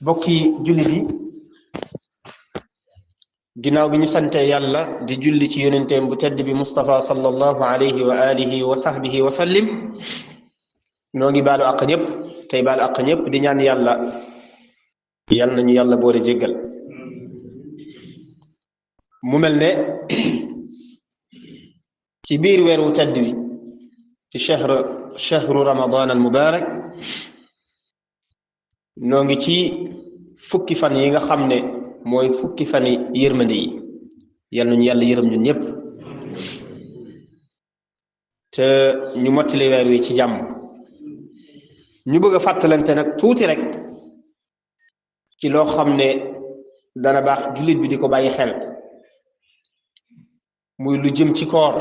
bokki jullit yi ginnaaw bi ñu sante yàlla di julli ci yonenteem bu tedd bi Mustafa sallallahu alayhi wa alihi wa sahbihi wa sallim noo ngi baalu àq ñëpp tey baalu àq ñëpp di ñaan yàlla yàlla nañu yàlla boole jéggal mu mel ne ci biir weer wu tedd wi ci shahru ramadan al mubarak noo ngi ci fukki fan yi nga xam ne mooy fukki fani yërmande yi yal nañu yàlla yërëm ñun ñëpp te ñu mottali weer wi ci jàmm ñu bëgg a fàttalante nag tuuti rek ci loo xam ne dana baax jullit bi di ko bàyyi xel muy lu jëm ci koor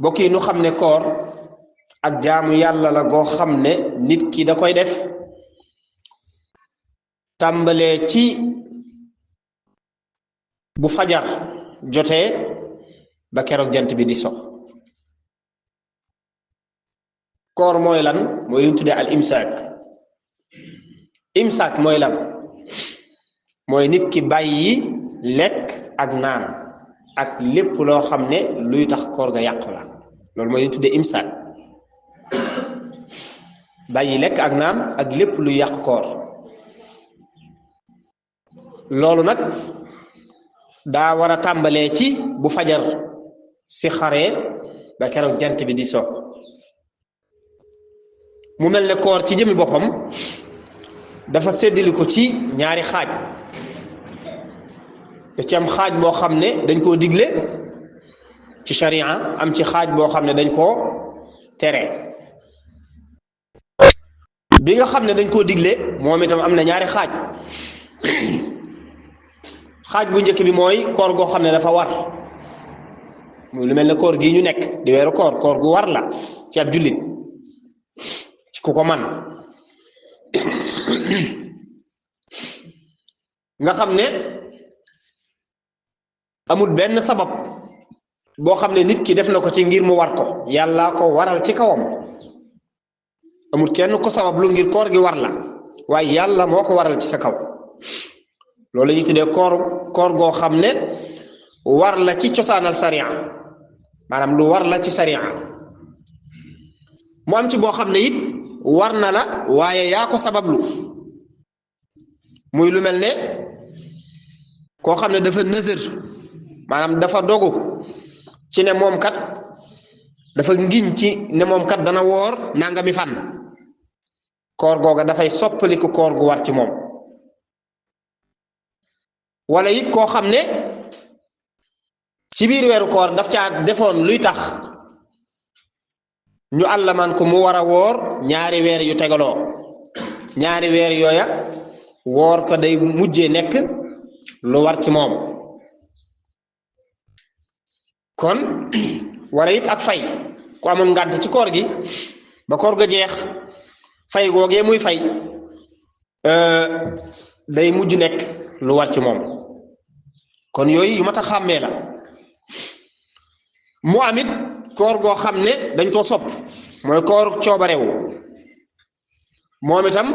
bokk yi nu xam ne koor ak jaamu yàlla la goo xam ne nit ki da koy def tàmbalee ci bu fajar jotee ba keroog jant bi di so koor mooy lan mooy li ñu tuddee al imsaak mooy lan mooy nit ki bàyyi lekk ak naan ak lépp loo xam ne luy tax koor ga yàqu la loolu mooy li ñu tuddee imsaak bàyyi lekk ak naan ak lépp luy yàq koor loolu nag daa war a tàmbalee ci bu fajar si xaree ba keroog jant bi di so mu mel ne koor ci jëmi boppam dafa séddali ko ci ñaari xaaj da ci am xaaj boo xam ne dañ koo digle ci sharia am ci xaaj boo xam ne dañ koo tere bi nga xam ne dañ koo digle moom itam am na ñaari xaaj xaaj bu njëkk bi mooy koor goo xam ne dafa war muy lu mel ne koor gii ñu nekk di weeru koor gu war la ci ab jullit ci ku ko man nga xam ne amul benn sabab boo xam ne nit ki def na ko ci ngir mu war ko yàlla ko waral ci kawam amul kenn ko sabab lu ngir koor gi war la waaye yàlla moo ko waral ci sa kaw loolu la ñuy tuddee koor goo xam ne war la ci cosaanal sariya maanaam lu war la ci sariya mu am ci boo xam ne it war na la waaye yaa ko sabablu muy lu mel ne koo xam ne dafa nësër maanaam dafa dogu ci ne moom kat dafa ngiñ ci ne moom kat dana woor nangami fan koor googa dafay soppaliku koor gu war ci moom wala it koo xam ne ci biir weeru koor daf caa defoon luy tax ñu àllamaan ko mu war a woor ñaari weer yu tegaloo ñaari weer yooya woor ko day mujjee nekk lu war ci moom kon wala it ak fay ku amoon ngànt ci koor gi ba koor ga jeex fay googee muy fay day mujj nekk lu war ci moom kon yooyu yu mat a xàmmee la mu amit koor goo xam ne dañ koo sopp mooy koor coobarewu moom itam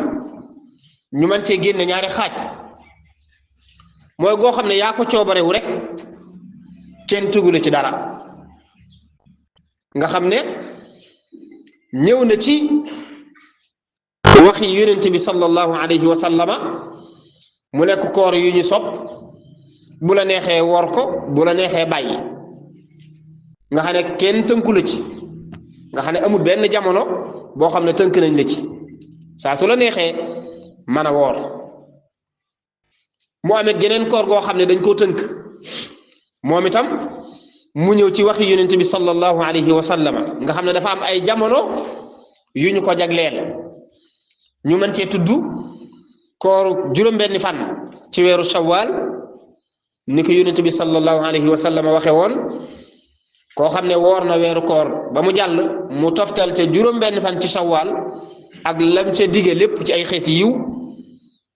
ñu mën cee génne ñaari xaaj mooy goo xam ne yaa ko coobarewu rek kenn tugule ci dara nga xam ne ñëw na ci waxi yonent bi sallallahu alayhi wa sallama mu nekk koor yu ñu sopp bu la neexee woor ko bu la neexee bàyyi nga xam ne kenn tënku la ci nga xam ne amul benn jamono boo xam ne tënk nañ la ci saa su la neexee mën a woor mu amee geneen koor goo xam ne dañ koo tënk moom itam mu ñëw ci waxi yonent bi sallallahu alayhi wa sallama nga xam ne dafa am ay jamono yu ñu ko jagleel ñu mën cee tudd kooru juróom-benni fan ci weeru shawwal ni ko yonent bi sallallahu alayhi wa sallam waxe woon koo xam ne woor na weeru koor ba mu jàll mu toftal ca juróom-benni fan ci shawwal ak lam ca dige lépp ci ay xeeti yiw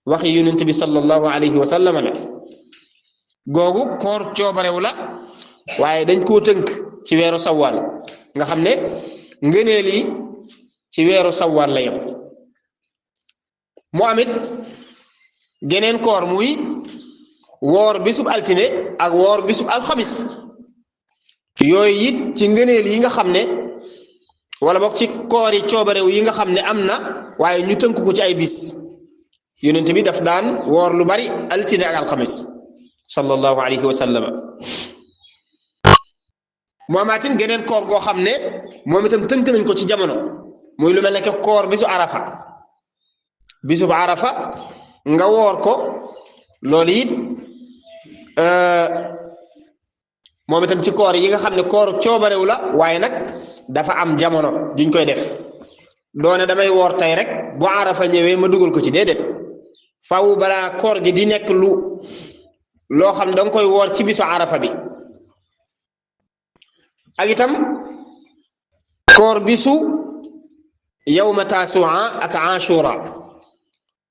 waxi yonent bi sallallahu alayhi wa sallam la googu koor coobarewu la waaye dañ koo tënk ci weeru shawwal nga xam ne ngëneel yi ci weeru shawwal la yem mu amit geneen koor muy woor bisub altine ak woor bisub alxamis yooyu it ci ngëneel yi nga xam ne wala bokk ci koor yi coobarew yi nga xam ne am na waaye ñu tënk ko ci ay bis yonent bi daf daan woor lu bari altine ak alxamis sallallahu alayhi wa sallam mu amaatin geneen koor goo xam ne moom itam tënk nañ ko ci jamono muy lu mel ne que koor bisu arafa bisub arafa nga woor ko loolu it moom itam ci koor yi nga xam ne koor coobarew la waaye nag dafa am jamono duñ koy def doone damay woor tey rek bu arafa ñëwee ma dugal ko ci déedéet faaw balaa koor gi di nekk loo xam ne danga koy woor ci bisu arafa bi ak itam koor bisu yawma tasua ak ashura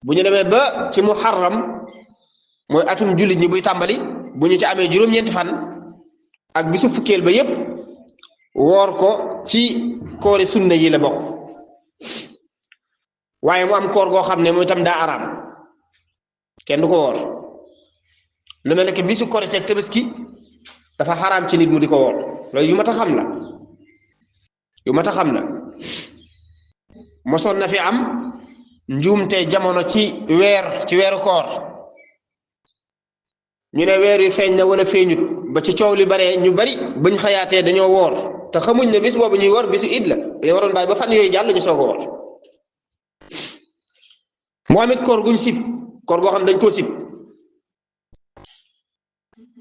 bu ñu demee ba ci muharram mooy atum jullit ñi buy tàmbali bu ñu ci amee juróom-ñeenti fan ak bisu fukkeel ba yépp woor ko ci koori sunna yi la bokk waaye mu am koor goo xam ne mooy itam daa araam kenn du ko woor lu mel ne que bisu korite ak tabaski dafa xaraam ci nit mu di ko woor loolu yu mat a xam la mosoon na fi am njuumte jamono ci weeru koor ñu ne weer wi feeñ na wala feeñut ba ci coow li bare ñu bari bañ xayaatee dañoo woor te xamuñ ne bis boobu ñuy woor bisu id la dañoo waroon bàyyi ba fan yooyu jàll ñu soog a woor mu amit koor guñ sib koor goo xam dañ koo sib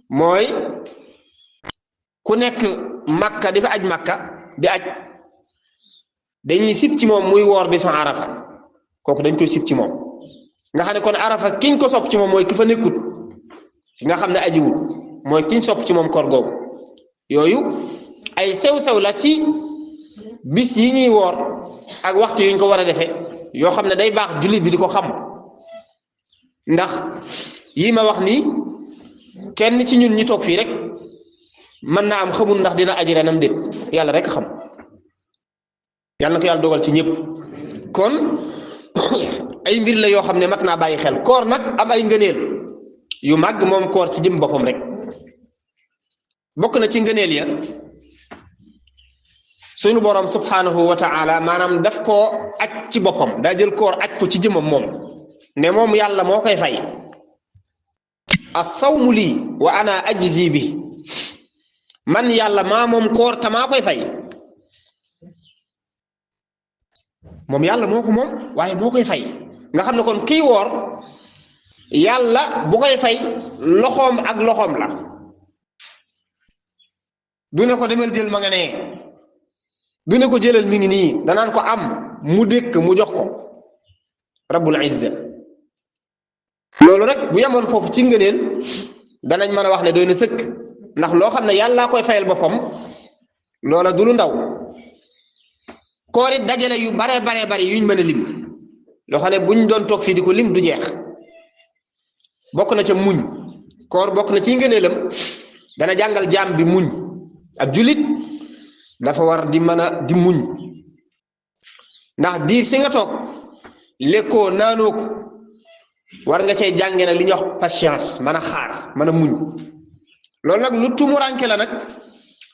mooy ku nekk makka di fa aj makka di aj dañuy sib ci moom muy woor bisu arafa kooku dañ koy sib ci moom nga xam ne kon arafa kiñ ko sopp ci moom mooy ki fa nekkut ki nga xam ne ajiwul mooy kiñ sopp ci moom koor googu yooyu ay sew-sew la ci bis yi ñuy woor ak waxtu yuñ ko war a defee yoo xam ne day baax jullit bi di ko xam ndax yi ma wax nii kenn ci ñun ñi toog fii rek mën naa am xamul ndax dina aji renam déet yàlla rek xam yàlla na ko yàlla dogal ci ñëpp kon ay mbir la yoo xam ne mat naa bàyyi xel koor nag am ay ngëneel yu màgg moom koor ci jëm boppam rek bokk na ci ngëneel ya sunu borom subhanahu wa ta'ala maanaam daf koo aj ci boppam daa jël koor aj ko ci jëmam moom ne moom yàlla moo koy fay as-sawmu lii wa ana ajzi bi man yàlla maa moom koor te maa koy fay moom yàlla moo ko moom waaye moo koy fay nga xam ne kon kii woor yàlla bu koy fay loxoom ak loxoom la du ne ko demal jël ma nga nee du ne ko jëlal mi ngi nii danaan ko am mu dékk mu jox ko rabbul izza loolu rek bu yemoon foofu ci ngëneel danañ mën a wax ne doy na sëkk ndax loo xam ne yàllaa koy fayal boppam loola du lu ndaw koor it dajale yu bare yuñ mën a lim loo xam ne buñ doon toog fii di ko lim du jeex bokk na ca muñ koor bokk na ci ngëneelam dana jàngal jaam bi muñ ab jullit dafa war di mën a di muñ ndax diir si nga toog lekkoo naanoo ko war nga cay jànge na li ñuy wax patience mën a xaar mën a muñ loolu nag lu tumuranke la nag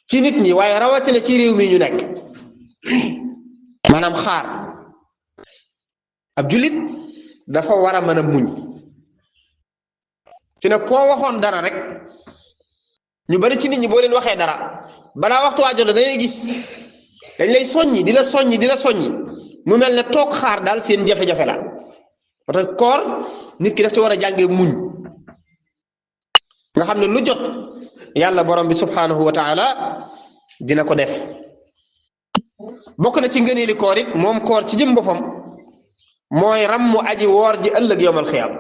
ci nit ñi waaye rawatina ci réew mi ñu nekk maanaam xaar ab jullit dafa war a mën a muñ fi ne koo waxoon dara rek ñu bari ci nit ñi boo leen waxee dara balaa waxtu waa jot da ngay gis dañ lay soññi di la soññi mu mel ne toog xaar daal seen jafe-jafe la parce que koor nit ki daf ci war a jàngee muñ nga xam ne lu jot yàlla borom bi subhanahu wa taala dina ko def bokk na ci ngëneeli koor it moom koor ci jëm boppam mooy rammu aji woor ji ëllëg yowmal xiyaam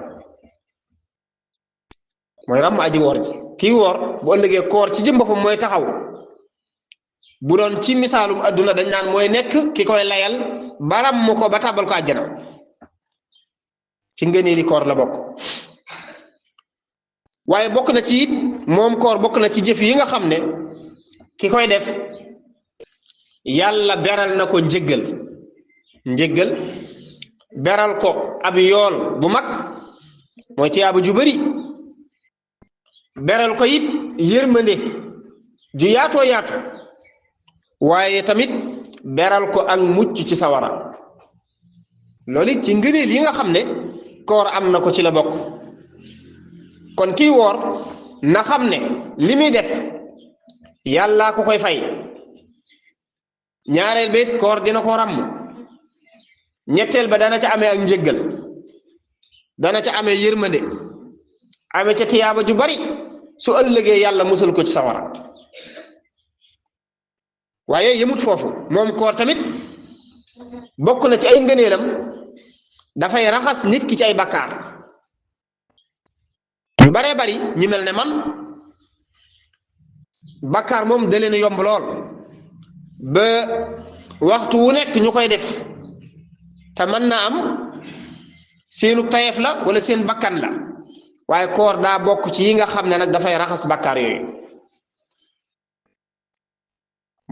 mooy rammu aji woor ji kii woor bu ëllëgee koor ci jëm boppam mooy taxaw bu doon ci misaalum adduna dañ naan mooy nekk ki koy layal ba rammu ko ba tàbbal ko àjjana ci ngëneeli koor la bokk waaye bokk na ci it moom koor bokk na ci jëf yi nga xam ne ki koy def yàlla beral na ko njëggal beral ko ab yool bu mag mooy tiyaaba ju bari beral ko it yërmande ju yaatoo yaatu waaye tamit beral ko ak mucc ci sawara loolu ci ngëneel yi nga xam ne koor am na ko ci la bokk kon kii woor na xam ne li muy def yàllaa ko koy fay ñaareel ba it koor dina ko ràmm ñetteel ba dana ca amee ak njëggal dana ca amee yërmande amee ca tiyaaba ju bari su ëllëgee yàlla musal ko ci sawara waaye yëmut foofu moom koor tamit bokk na ci ay ngëneelam dafay raxas nit ki ci ay bakkaar yu baree bari ñu mel ne man bakkaar moom da leen yomb lool ba waxtu wu nekk ñu koy def te mën na am seenu tayef la wala seen bakkan la waaye koor daa bokk ci yi nga xam ne nag dafay raxas bakkaar yooyu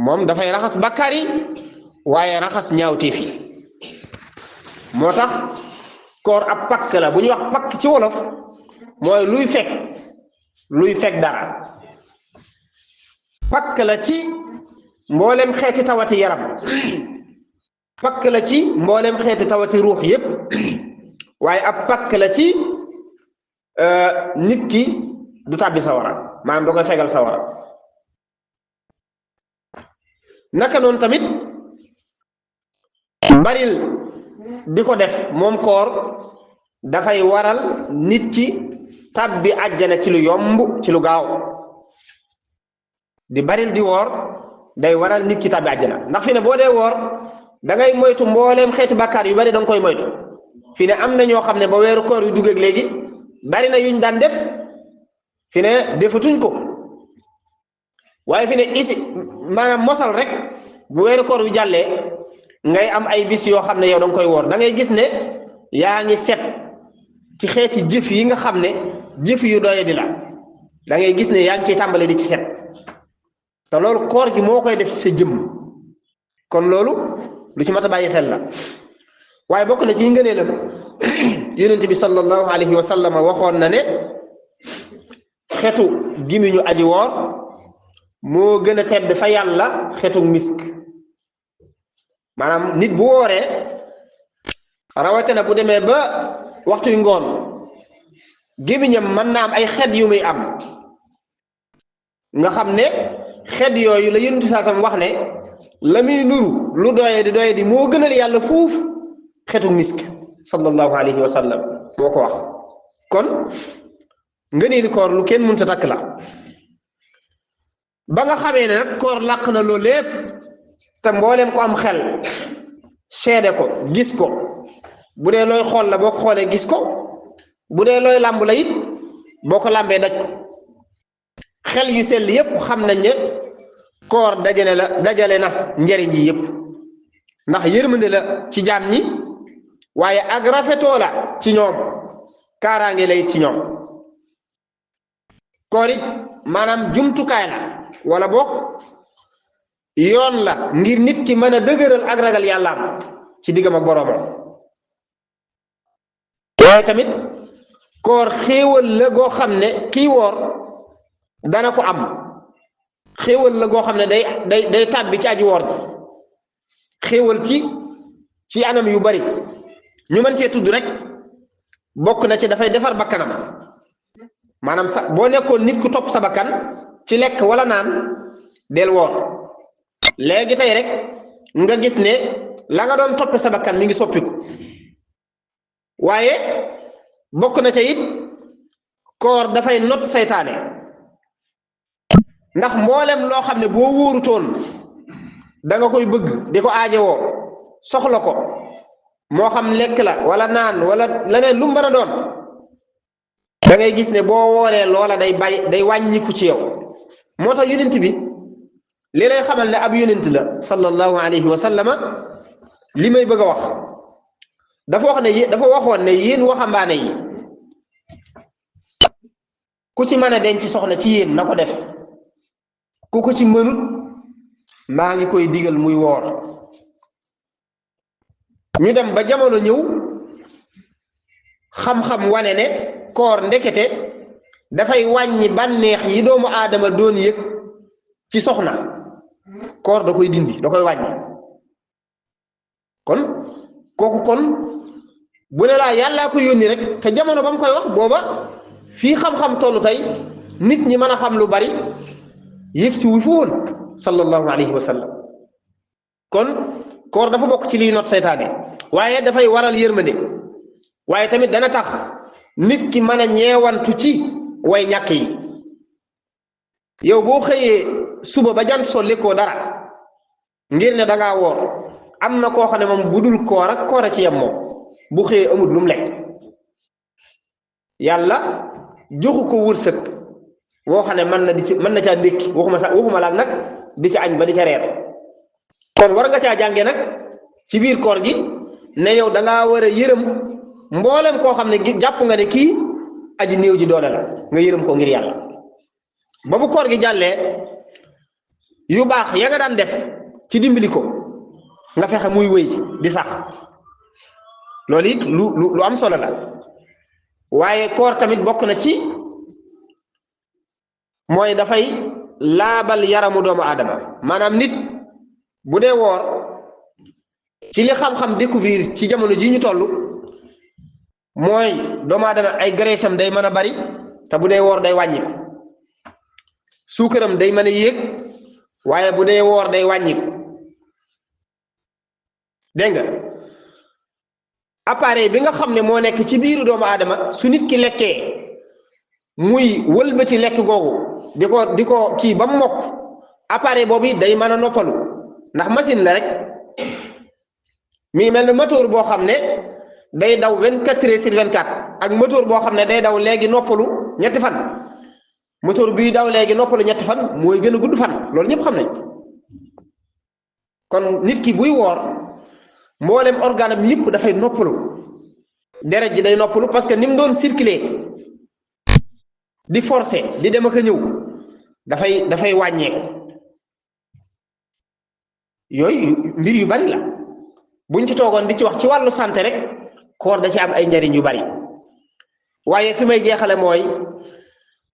moom dafay raxas bakkaar yi waaye raxas ñaawteef yi moo tax koor ab pakk la bu ñuy wax pakk ci wolof mooy luy fekk dara pakk la ci mboolem xeeti tawati yaram pakk la ci mboolem xeeti tawati ruux yépp waaye ab pakk la ci nit ki du tàbbi sawara maanaam da koy fegal sawara naka noonu tamit baril di ko def moom koor dafay waral nit ki tàbbi àjjana ci lu yomb ci lu gaaw di baril di woor day waral nit ki tàbbi àjjana ndax fi ne boo dee woor da ngay moytu mbooleem xeeti bàkkaar yu bari da nga koy moytu fi ne am na ñoo xam ne ba weeru koor yu duggeeg léegi bari na yuñ daan def fi ne defatuñ ko waaye fi ne maanaam mosal rek bu weeru koor wi jàllee ngay am ay bis yoo xam ne yow da nga koy woor da ngay gis ne yaa ngi set ci xeeti jëf yi nga xam ne jëf yu doye di la da ngay gis ne yaa ngi ciy tàmbale di ci set te loolu koor gi moo koy def ci sa jëmm kon loolu lu ci mat a bàyyi xel la waaye bokk na ci ngëneelam yonent bi sallallahu alayhi wa sallam waxoon na ne xetu gimiñu aji woor moo gën a tedd fa yàlla xetu misk maanaam nit bu wooree rawatina bu demee ba waxtuy ngoon gémmiñam mën na am ay xet yu muy am nga xam ne xet yooyu la yonent saasam wax ne la muy nuru lu doye di moo gënal yàlla fuuf xetu misk sallallahu alayhi wa sallam moo ko wax kon ngëneeli koor lu kenn mënta takk la ba nga xamee ne nag koor làq na loolu lépp te mbooleem ko am xel seede ko gis ko bu dee looy xool la boo ko xoolee gis ko bu dee looy làmb la it boo ko làmbee daj ko xel yu sell yépp xam nañ ne koor dajale na njariñ yi yépp ndax yërmande la ci jaam ñi waaye ak rafetoo la ci ñoom kaaraange la it ci ñoom koor it maanaam jumtukaay la wala boog yoon la ngir nit ki mën a dëgëral ak ragal yàllaam ci diggam ak boroomam waaye tamit koor xéewal la goo xam ne kii woor dana ko am xéewal la goo xam ne day tàbbi ci aji woor bi xéewal ci anam yu bari ñu mën cee tudd rek bokk na ci dafay defar bakkanam maanaam sax boo nekkoon nit ku topp sa bakkan ci lekk wala naan del woor léegi tey rek nga gis ne la nga doon toppe sa bakkan mi ngi soppiku waaye bokk na ca it koor dafay not saytaane ndax mboolem loo xam ne boo wóorutoon da nga koy bëgg di ko aajewoo soxla ko moo xam lekk la wala naan wala leneen lu mën a doon da ngay gis ne boo wooree loola day wàññiku ci yow moo tax yonent bi li lay xamal ne ab yonent la sallallahu alayhi wa sallama li may bëgg a wax dafa waxoon ne yéen waxambaane yi ku ci mën a denc soxna ci yéen na ko def ku ko ci mënut maa ngi koy digal muy woor ñu dem ba jamono ñëw xam-xam wane ne koor ndekete dafay wàññi bànneex yi doomu aadama doon yëg ci soxna koor da koy dindi da koy wàññi kon kooku kon bu ne laa yàllaa ko yónni rek te jamono ba mu koy wax booba fii xam-xam tollu tey nit ñi mën a xam lu bari yëg si wu fi woon sallallahu alayhi wa sallam kon koor dafa bokk ci liy not seytaane waaye dafay waral yërmande waaye tamit dana tax nit ki mën a ñeewantu ci way ñàkk yi yow boo xëyee suba ba jant so lekkoo dara ngir ne dangaa woor am na koo xam ne moom bu dul koor ak koor a ci yem moom bu xëyee amul lu mu lekk yàlla joxu ko wërsëg woo xam ne mën na caa ndékki waxuma laak nag di ca añ ba di ca reer kon war nga caa jànge nag ci biir koor gi ne yow dangaa war a yërëm mboolem koo xam ne jàpp nga ne kii aji néew ji doole la nga yërëm ko ngir yàlla ba bu koor gi jàllee yu baax ya nga daan def ci dimbali ko nga fexe muy wéy di sax loolu it lu am solo la waaye koor tamit bokk na ci mooy dafay laabal yaramu doomu aadama maanaam nit bu dee woor ci li xam-xam découvrir ci jamono ji ñu toll mooy doomu aadama ay graisse am day mën a bari te bu dee woor day wàññiku suukaram day mën a yéeg waaye bu dee woor day wàññiku dégg nga appareil bi nga xam ne moo nekk ci biiru doomu aadama su nit ki lekkee muy wëlbati lekk googu di ko kii ba mu mokk appareil boobu day mën a noppalu ndax machine la rek mi ngi mel ne moteur boo xam ne day daw 24 heures sur 24 ak moteur boo xam ne day daw léegi noppalu ñetti fan moteur bii daw léegi noppalu ñetti fan mooy gën a gudd fan loolu ñëpp xam nañ kon nit ki buy woor mboolem organam yëpp dafay noppalu deret ji day noppalu parce que ni mu doon circuler di forcer di dem ak a ñëw dafay wàññeeku yooyu mbir yu bari la buñ ci toogoon di ci wax ci wàllu santé rek koor da ci am ay njariñ yu bari waaye fi may jeexale mooy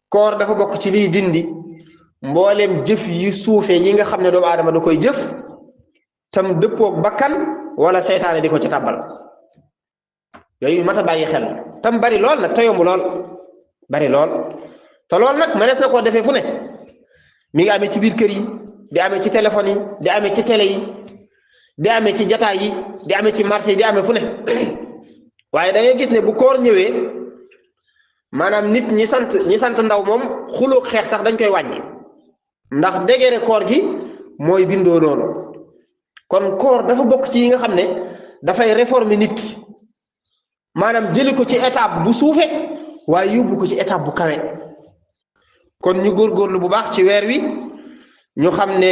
koor dafa bokk ci liy dindi mbooleem jëf yi suufe yi nga xam ne doomu aadama da koy jëf tam dëppoog bakkan wala seytaane di ko ci tàbbal yooyu mat a bàyyi xel tam bari lool nag te yomb lool bari lool te lool nag mënees na koo defee fu ne mi ngi amee ci biir kër yi di amee ci téléphone yi di amee ci télé yi di amee ci jataay yi di amee ci marché yi di amee fu ne waaye da ngay gis ne bu koor ñëwee maanaam nit ñi sant ndaw moom xuloo xeex sax dañ koy wàññi ndax dégere koor gi mooy bindoo noonu kon koor dafa bokk ci yi nga xam ne dafay réformer nit ki maanaam jëli ko ci étape bu suufe waaye yóbbu ko ci étape bu kawe kon ñu góorgóorlu bu baax ci weer wi ñu xam ne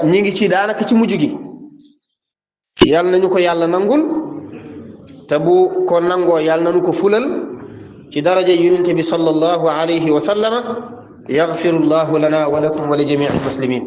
ñi ngi ci daanaka ci mujj gi yàlla nañu ko yàlla nangul te bu ko nangoo yàlla nañu ko fulal ci daraja yonent bi sallallahu alayhi wa sallama yaghfirullahu lana wa lakum wa li jami'il muslimin